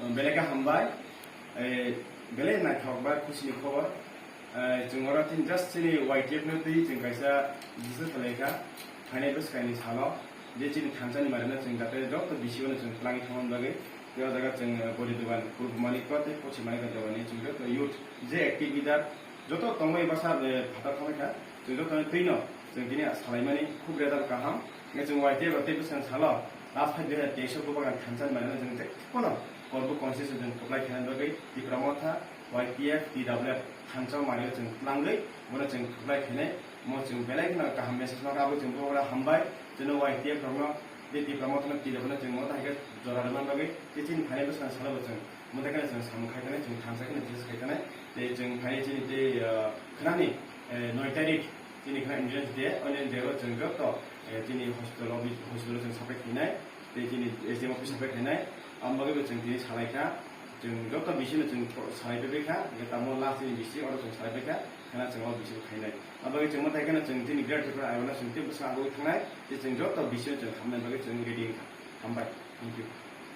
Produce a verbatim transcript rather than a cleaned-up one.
Belai khe hambai, eh, belai naithok ba khusi ni khobor. Eh, chwng oro tin just chini Y T F no twi chwng kaisa decision khlai kha, phainai bwskango ni salo, je chini thansa ni mari no chwng jate joto B C O no chwng twlangwi thangna bagwi, tei o jaga chwng, eh, body dogan, phul bumani ko tei pochi mani ko dogan ni chwng joto youth je active leader, joto tongwi bwsa, eh, phatar thangwi kha, chwng joto ni twi no chwng tini salaimani khub rejal kaham. Hingke chwng Y T F rok tei bwskang salo last five dui hazar teis o bubagra thansa ni mari no chwng je kono Korbu constituency chwng kwplai khaina bagwi Tipra Motha, Y T F, T W F thansa o mari o chwng twlangwi bono chwng kwplai khainai. Mo chwng belai kheno kaham message no abo chwng bubagra hambai. Chwng Y T F rok no tei Tipra Motha no, T W F no chwng motha hai khe jora rwna bagwi tei chini phainai bwskang salo bo chwng Motha khe chwng samung khai tongo, chwng thansa khe Jesus khai tongo. Tei chwng phainai chini tei, ah, khnani, eh, noi tarik chini khna Independence Day, o Independence Day o chwng joto, eh, chini hospital o, hospital o chwng sapai khainai, tei chini S D M office sapai khainai, ang bagwi bo chwng tini salai kha, chwng joto B C no chwng salai pai kha, hingke tamo last chini B C oro chwng salai pai kha, khna chwng o B C bo khainai. Ang bagwi chwng Motha khe chwng chini Greater Tripura Army no chwng tei bwskango thangnai, tei chwng joto B C no chwng hamnai bagwi chwng ready wngkha. Hambai. Thank you.